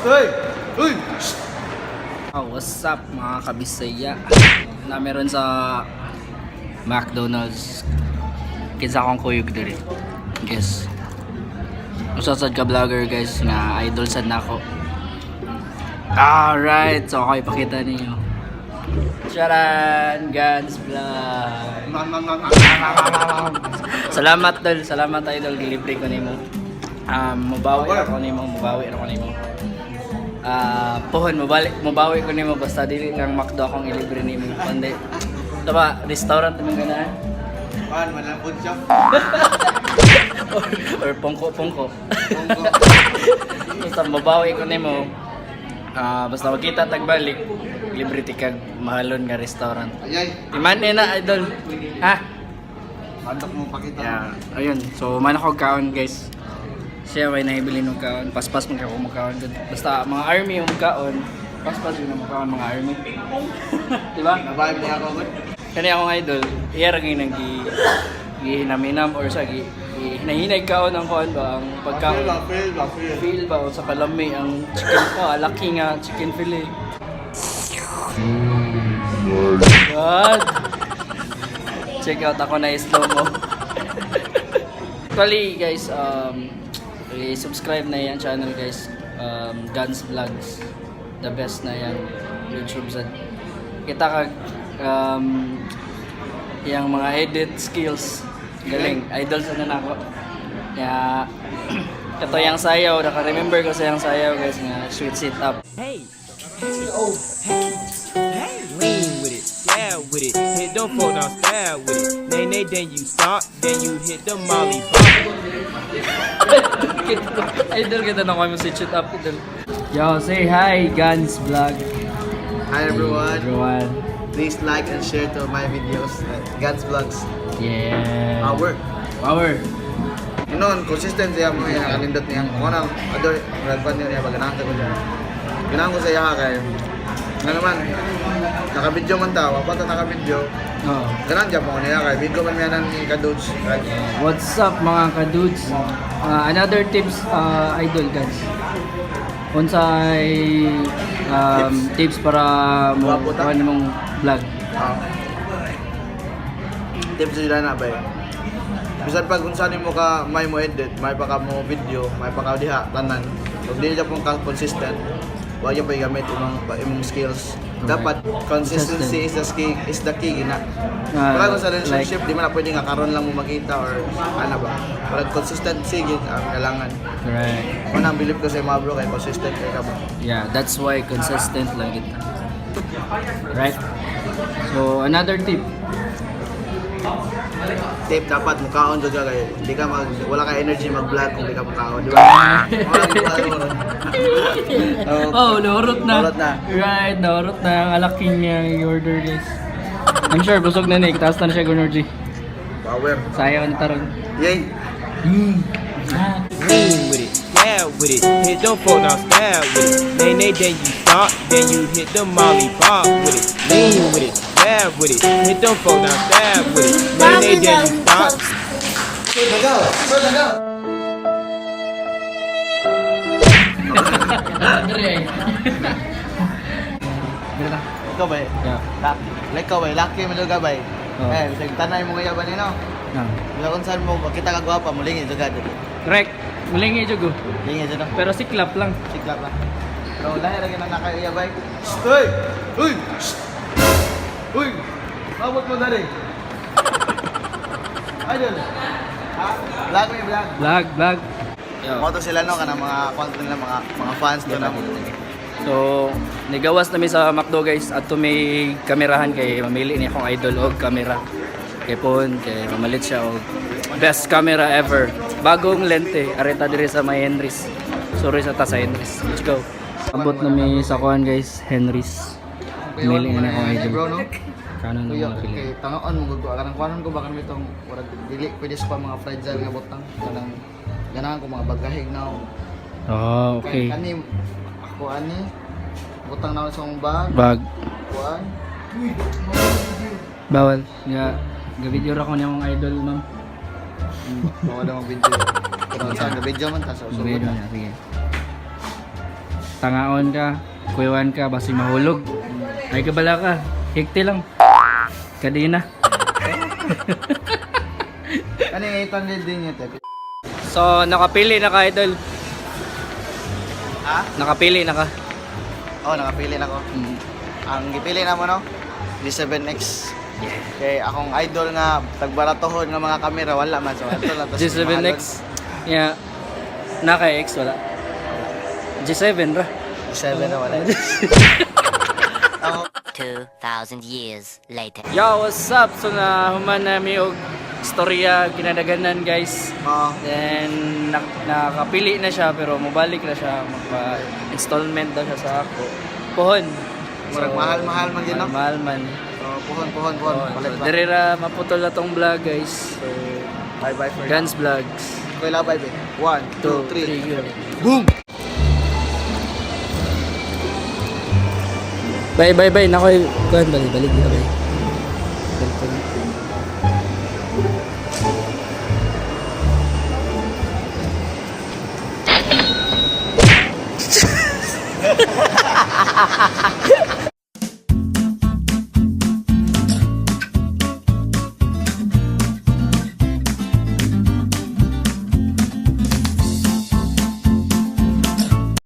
Uy! Uy! Oh, what's up, mga kabisaya? Na meron sa McDonald's. Kinsa akong kuyog diri. Guess. Usa sad ka vlogger, guys, nga idol sad nako. Alright, so ako ipakita ninyo. Charan! Guns Vlog! Salamat, dol, salamat, idol, gilibre ko nimo. Mubawi ako nimo, mubawi ako nimo. Ah, pohon mabalik, mubawi ko nimo basta dili lang McDo akong ilibre nimo. Kundi diba, restaurant naman ganahan? Pan, malapod siya. Or pongko-pongko. Basta mabawi ko nimo. Ah, basta magkita tagbalik, libre ti kag mahalon nga restaurant. Ayay! Iman na, idol. Ha? Antok mo pakita. Yeah, ayun. So, man ako kaon, guys. Siya may nahibilin og kaon. Paspas man kay ako kaon. Basta mga army yung kaon. Paspas yun ang kaon mga army. Di ba? Nabahay niya ako, good. Kani akong idol, iya ra gyud nang gi gihinaminam or sa gi hinahinay kaon ang kuan ba ang pagkaon. Feel ba, feel ba, feel. Feel ba o sa kalami ang chicken pa, laki nga chicken fillet. God. Check out ako na slow mo. Actually, guys, i-subscribe na yan channel, guys. Guns Vlogs. The best na yan. YouTube sa kita kag yung mga edit skills. Galing. Idol sa na ako. Kaya, ito yung sayaw. Naka-remember ko sa yung sayaw, guys, nga sweet sit up. Hey. Hey. Hey. Lean with it, dab with it, hit them folk down stab with it. Nay nay, then you stop, then you hit the molly pop. Idol kita na mo si Shoot Up, idol. Yo, say hi, Guns Vlog. Hi, everyone. Everyone. Please like and share to my videos. God's Vlogs. Yeah. Our. Power. Noon, consistent siya mga yan, nakanindot niya. Ako nang, ador, ragpan niya niya, pag ganahan ko siya. Ganahan ko sa iya kay, nga naman, nakabidyo man ta, wala pa ta nakabidyo. Oh. Ganahan dyan po niya kay, bigo man niya ni kadudes. Right? What's up, mga kadudes? Another tips, idol guys. Unsay tips para mo Gwapo ta? kuan imong vlog? Ah. Tips sila na ba eh. Bisan pag kung saan mo ka may mo edit, may pa ka mo video, may pa ka diha tanan. Kung dili ka pong ka consistent, wa gyud pa gamit imong imong skills. Dapat consistency is the key gina. Ah, Wala kung sa relationship, di man na pwede nga karon lang mo makita or ano ba. Parang consistency gid ang kailangan. Correct. Mao ang believe ko sa mga bro kay consistent kay ka ba. Yeah, that's why consistent lang kita. Right? So, another tip. Tip dapat mukaon jud ka kay di ka mag wala ka energy mag-vlog kung di ka mukaon, di ba? Wala gid. Oh, naurot na. Naurot na. Right, naurot na ang alaking niya order, guys. I'm sure busog na ni, taas na siya og energy. Power. Sayaw na taron. Yay. Ah. Lean with it, dab with it, hit them folk down stab with it. Nay nay, then you stop, then you hit the molly pop with it. Lean with it, dab with it, hit them folk down stab with it. Nay nay, then you stop. Go, go, go. Dire ay. Dire ta. Ikaw ba? Yeah. Like ka ba? Lucky mo ka ba? Oh. Eh, bisag tanay mo kaya ba nino? Ah. Bisag kung saan mo makita ka gwapa, mulingi jud ka dito. Correct. Mulingi jud ko. Lingi jud no. Pero siklap lang. Siklap lang. Pero lahi ra gyud na nakaiya ba? Uy! Uy! Uy! Abot mo dali. Idol. Ha? Vlog may vlog. Vlog, vlog. Yo. Mo to sila no kanang mga content nila mga mga fans to na. So, nigawas na mi sa McDo, guys, at may kamerahan kay mamili ni akong idol og kamera. Kay pon kay mamalit siya og best camera ever. Bagong lente areta diri sa may Henry's. Sorry sa ta sa Henry's. Let's go. Abot na mi sa kuan, guys, Henry's. Mamili na ni akong idol. Bro no. Kanon na Kuya, mga pili. kay tangaon mo gud kanang kuanon ko ba kanang itong murag dili pwede sa mga fragile nga butang kanang ganahan ko mga bagahig na. Oh, okay. Kani ako ani butang na sa akong bag, Bag. kuan. Bawal. Nga ga-video ra ko niya akong idol, ma'am. Bawal ang video. Pero sa video man ta sa Video sugod. na, sige. Tangaon ka, kuyawan ka, basi mahulog. Ay kabala ka, hikti lang. Kadina. Ano yung 800 din yun, te? So, nakapili na ka, idol. Ha? Nakapili na ka. Oo, oh, nakapili na ko. Ang gipili na mo, no? G7X. Kay akong idol nga tagbaratohon nga mga kamera wala man, so ato lang tas G7X. Yeah. Naka X wala. G7 ra. G7 na wala. Ako 2,000 years later. Yo, what's up? So na human nami og istorya ginadaganan, guys. Oo. Then nakapili na siya pero mobalik na siya, magpa installment daw siya sa ako. Pohon. Murag mahal-mahal man din, no? Mahal man. So, puhon, puhon, puhon. Oh, Palit so, ba? diri ra maputol na tong vlog, guys. So Bye bye for now. Guns Vlogs. Koy labay be. 1, 2, 3. 3, go. Boom! Bye bye bye. Nako, kuan balik balik dito bye. Balik, balik.